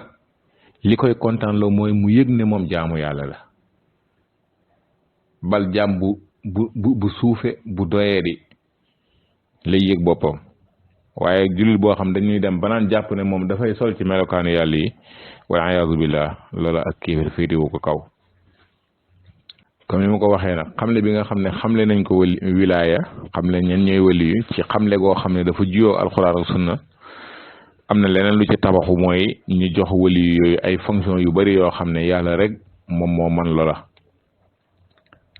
S1: li koy kontaan loo mooy mu yëg ne moom jaamu yàlla la bal jaam bu suufe bu doyee di lay yëg boppam waaye julit boo xam dañuy dem banaan jàpp ne moom dafay sol ci melokaanu yàlla yi wal iyaazu billah loola ak kéefër féetewu ko kaw comme ni ma ko waxee nag xamle bi nga xam ne xamle nañ ko wilaaya xamle ñen ñooy waliyu ci xamle goo xam ne dafa juyoo alxuraan ak sunna am na leneen lu ci tabaxu mooy ñu jox waliyu yooyu ay fonction yu bari yoo xam ne yàlla rek moom moo man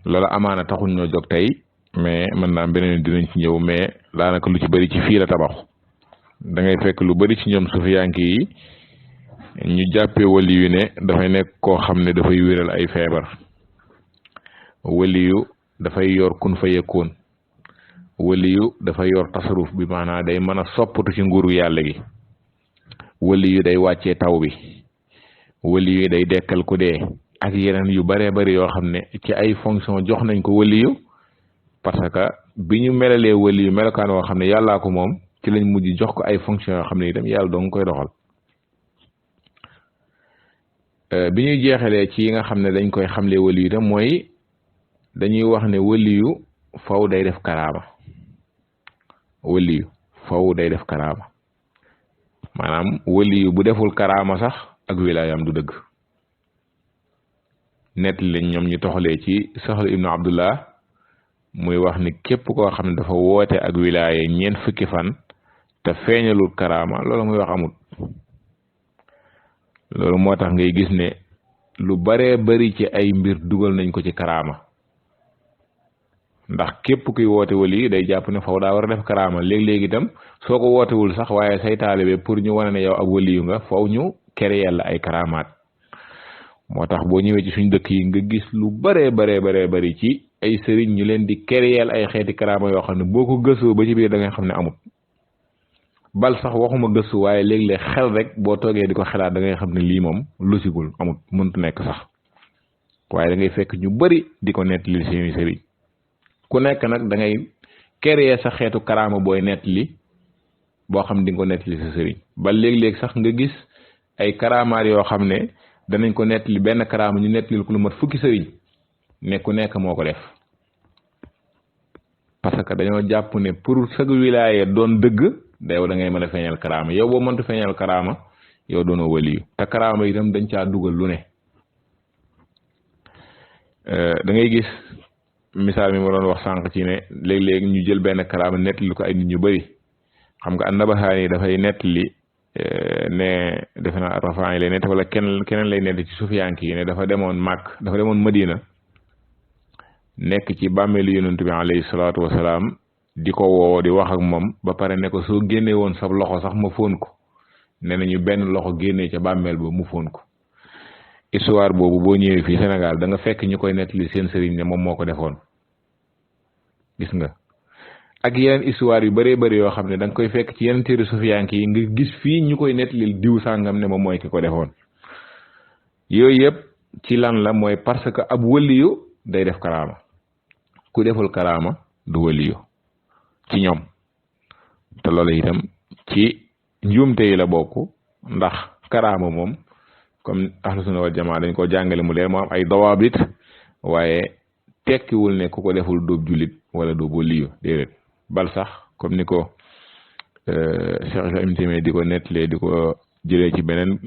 S1: loola amaana taxuñ ñoo jóg tey mais mën naa beneen dinañ ci ñëw mais daanaka lu ci bari ci fii la tabaxu da ngay fekk lu bari ci ñoom sufiyanke yi ñu jàppee waliyu ne dafay nekk koo xam ne dafay wéral ay feebar waliyu dafay yor kun fa yekkoon waliyu dafay yor tasaruf bi maanaam day mën a soppatu ci nguuru yàlla gi waliyu day wàccee taw bi waliyu day dekkal ku dee ak yeneen yu baree bari yoo xam ne ci ay fonction jox nañ ko waliyu parce que bi ñu melalee waliyu melokaan woo xam ne yàllaa ko moom ci lañ mujj jox ko ay fonction yoo xam ne itam yàlla doo nga koy doxal bi ñuy jeexalee ci yi nga xam ne dañ koy xamlee waliyu itam mooy dañuy wax ne waliyu faw day def karaama waliyu faw day def karaama maanaam waliyu bu deful karaama sax ak wilaayam du dëgg nett lañ ñoom ñu toxalee ci Sahl ibnu Abdullah muy wax ni képp koo xam ne dafa woote ak wilaaya ñeent fukki fan te feeñalul karaama loolu muy wax amut loolu moo tax ngay gis ne lu baree bari ci ay mbir dugal nañ ko ci karaama ndax képp kuy woote wali day jàpp ne faw daa war a def karaama léeg-léeg itam soo ko wootewul sax waaye say taalibe pour ñu wane ne yow ab waliyu nga faw ñu créer la ay karaamaat moo tax boo ñëwee ci suñ dëkk yi nga gis lu baree bari ci ay sëriñ ñu leen di créer ay xeeti karaama yoo xam ne boo ko gëstoo ba ci biir da ngay xam ne amut bal sax waxuma gëstu waaye léeg-léeg xel rek boo toogee di ko xelaat da ngay xam ne lii moom lusigul amut mënut nekk sax waaye da ngay fekk ñu bari di ko nettali seeni sëriñ ku nekk nag da ngay créer sa xeetu karaama booy nettali boo xam di nga ko nettali sa sëriñ ba léeg-léeg sax nga gis ay karaamaat yoo xam ne danañ ko nettali benn karaama ñu nettalil ku lu mat fukki sëriñ ne ku nekk moo ko def parce que dañoo jàpp ne pour sëg wilaaye doon dëgg da ngay mën a feeñal karaama yow boo mëntu feeñal karaama yow doonoo waliyu te karaama itam dañ caa dugal lu ne da ngay gis misaal mi ma doon wax sànq ci ne léeg-léeg ñu jël benn karaama nettali ko ay nit ñu bari xam nga An-Nabahaani dafay nettali ne defe naa Rafaan yi lay nett wala keneen lay nett ci Sufyaan yi ne dafa demoon Madina nekk ci bàmmeelu yonent bi alayhi salaatu wasalaam di ko woo di wax ak moom ba pare ne ko soo génnee woon sa loxo sax ma fóon ko ne nañu benn loxo génnee ca bàmmeel ba mu fóon ko histoire boobu boo ñëwee fii Sénégal da nga fekk ñu koy nettali seen sëriñ ne moom moo ko defoon gis nga ak yeneen histoire yu bëree bëri yoo xam ne da nga koy fekk ci yeneen téere sufiyanke yi nga gis fii ñu koy nettali diw sàngam ne moom mooy ki ko defoon yooyu yëpp ci lan la mooy parce que ab waliyu day def karaama ku deful karaama du waliyu ci ñoom te loolu itam ci njuumte yi la bokk ndax karaama moom comme ahlu sunna wal jamaa dañ ko jàngale mu leer moo am ay dawaabit waaye tekkiwul ne ku ko deful dóob jullit wala dóob waliyu déedéet bal sax comme ni ko Cheikh Ibn Taymiyya di ko nettalee di ko jëlee ci beneen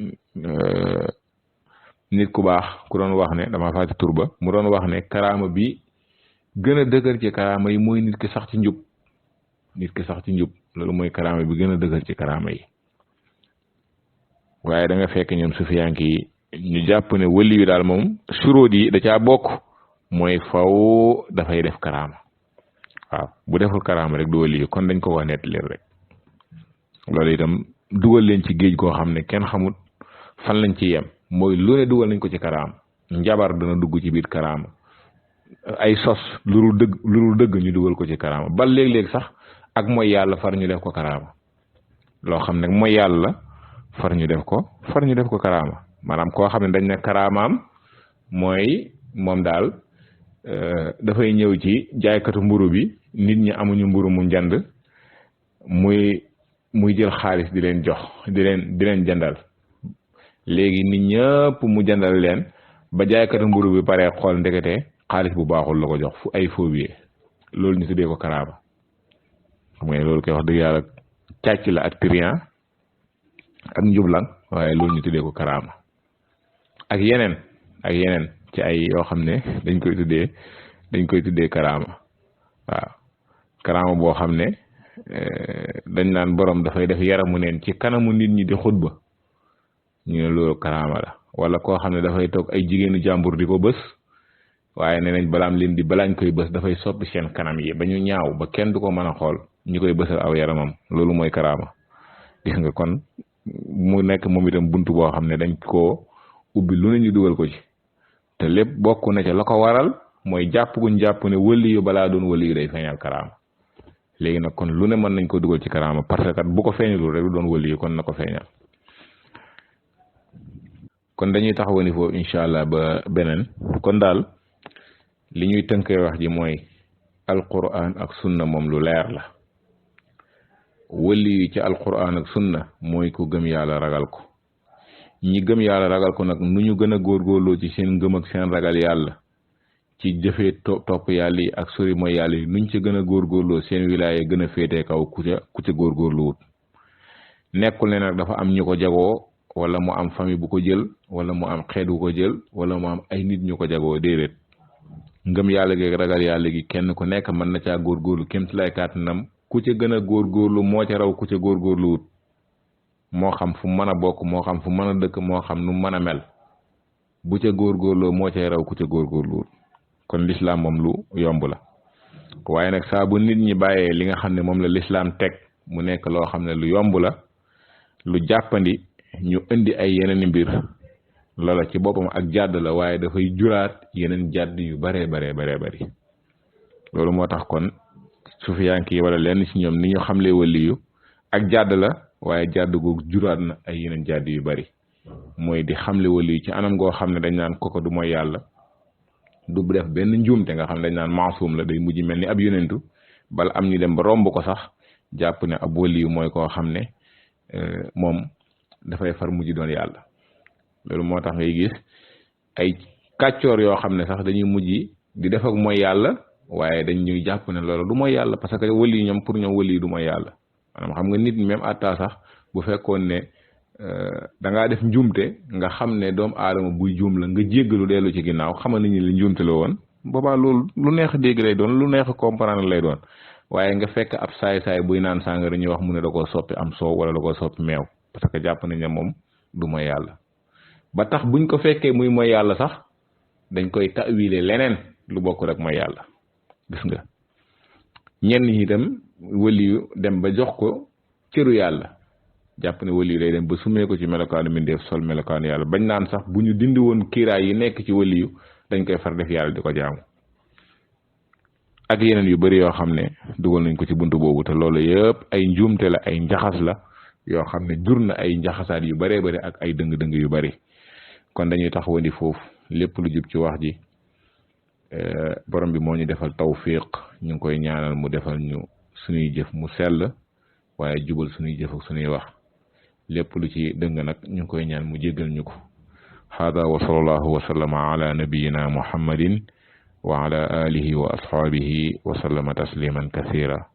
S1: nit ku baax ku doon wax ne dama fàtte tur ba mu doon wax ne karaama bi gën a dëgër ci karaama yi mooy nit ki sax ci njub loolu mooy karaama bi gën a dëgër ci karaama yi waaye da nga fekk ñoom sufiyanke yi ñu jàpp ne wali yu daal moom suróot yi da caa bokk mooy faw dafay def karaama waaw bu deful karaama rek du wali yu kon dañ ko wax nettali rek loolu itam dugal leen ci géej goo xam ne kenn xamut fan lañ ci yem mooy lu ne dugal nañ ko ci karaama njabar dana dugg ci biir karaama ay sos lu dul dëgg ñu dugal ko ci karaama ba léeg-léeg sax ak mooy yàlla far ñu def ko karaama loo xam ne mooy yàlla far ñu def ko karaama maanaam koo xam ne dañ ne karaamaam mooy moom daal dafay ñëw ci jaaykatu mburu bi nit ñi amuñu mburu mu njënd muy jël xaalis di leen jox di leen jëndal léegi nit ñëpp mu jëndal leen ba jaaykatu mburu bi paree xool ndekete xaalis bu baaxul la ko jox fu ay phobie loolu ñu tuddee ko karaama xam nga loolu koy wax dëgg yàlla càcc la ak trian ak njublan waaye loolu ñu tuddee ko karaama ak yeneen ci ay yoo xam ne dañ koy tuddee karaama waaw karaama boo xam ne dañ naan borom dafay def yaramu neen ci kanamu nit ñi di xutba ñu ne loolu karaama la wala koo xam ne dafay toog ay jigéenu jàmbur di ko bës waaye nee nañ balaañ koy bës dafay soppi seen kanam yi ba ñu ñaaw ba kenn du ko mën a xool ñu koy bësal aw yaramam loolu mooy karaama gis nga kon mu nekk moom itam buntu boo xam ne dañ koo ubbi lu ne ñu dugal ko ci te lépp bokk na ca la ko waral mooy jàpp guñ jàpp ne wëli yu balaa doon wëli yu day feeñal karaama léegi nag kon lu ne mën nañ ko dugal ci karaama parce que bu ko feeñalul rek du doon wëli yu kon na ko feeñal kon dañuy taxawani foofu incha allah ba beneen kon daal li ñuy tënkee wax ji mooy alquran ak sunna moom lu leer la wëli yi ci alquran ak sunna mooy ku gëm yàlla ragal ko ñi gëm yàlla ragal ko nag nu ñu gën a góorgóorloo ci seen ngëm ak seen ragal yàlla ci jëfee topp yàlla yi ak sori mooy yàlla yi nuñ ci gën a góorgóorloo seen wilaaye gën a féetee kaw ku ca góorgóorlu wut nekkul ne nag dafa am ñu ko jagoo wala mu am famille bu ko jël wala mu am xeet bu ko jël wala mu am ay nit ñu ko jagoo déedéet ngëm yàlla gi ragal yàlla gi kenn ku nekk mën na caa góorgóorlu kémti lay kàttanam ku ca gën a góorgóorlu moo ca raw ku ca góorgóorlu wut moo xam fu mën a bokk moo xam fu mën a dëkk moo xam nu mën a mel bu ca góorgóorloo moo cay raw ku ca góorgóorluwul kon lislaam moom lu yomb la waaye nag saa bu nit ñi bàyyee li nga xam ne moom la lislaam teg mu nekk loo xam ne lu yomb la lu jàppandi ñu indi ay yeneen mbir loola ci boppam ak jàdd la waaye dafay juraat yeneen jàdd yu baree bari loolu moo tax kon sufiyanke yi wala lenn ci ñoom ni ñu xamlee waliyu ak jàdd la waaye jàdd googu juraat na ay yeneen jàdd yu bari mooy di xamle waliyu ci anam goo xam ne dañ naan koko du mooy yàlla du def benn njuumte nga xam ne dañ naan maasum la day mujj mel ni ab yonentu bala am ñu dem ba romb ko sax jàpp ne ab waliyu mooy koo xam ne moom dafay far mujj doon yàlla loolu moo tax ngay gis ay kàccoor yoo xam ne sax dañuy mujj di def ak mooy yàlla waaye dañ ñuy jàpp ne loolu du mooy yàlla parce que waliyu ñoom pour ñoom waliyu du mooy yàlla maanaam xam nga nit même atta sax bu fekkoon ne da ngaa def njuumte nga xam ne doomu aadama buy juum la nga jéggalu dellu ci ginnaaw xamal nañu li njuumte la woon boobaa loolu lu neex a dégg lay doon lu neex a comprendre lay doon waaye nga fekk ab saay-saay buy naan sàngara ñuy wax mu ne da koo soppi am soow wala da koo soppi meew parce que jàpp nañ ne moom du mooy yàlla ba tax buñ ko fekkee muy mooy yàlla sax dañ koy tawile leneen lu bokk rek mooy yàlla gis nga ñenn ñi itam waliyu dem ba jox ko cëru yàlla jàpp ne waliyu day dem ba sumee ko ci melokaanu mbindeef sol melokaanu yàlla bañ naan sax bu ñu dindi woon kiiraay yi nekk ci waliyu dañ koy far def yàlla di ko jaamu ak yeneen yu bari yoo xam ne dugal nañ ko ci buntu boobu te loolu yëpp ay njuumte la ay njaxas la yoo xam ne jur na ay njaxasaat yu baree bari ak ay dëng-dëng yu bari kon dañuy taxawandi foofu lépp lu jub ci wax ji borom bi moo ñu defal tawfiq ñu ngi koy ñaanal mu defal ñu suñuy jëf mu sell waaye jubal suñuy jëf ak suñuy wax lépp lu ci dëng nag ñu ngi koy ñaan mu jéggal ñu ko hada wa sallallahu wa sallama ala nabiyina muhammadin wa ala alihi wa ashabihi wa sallama tasliman kathira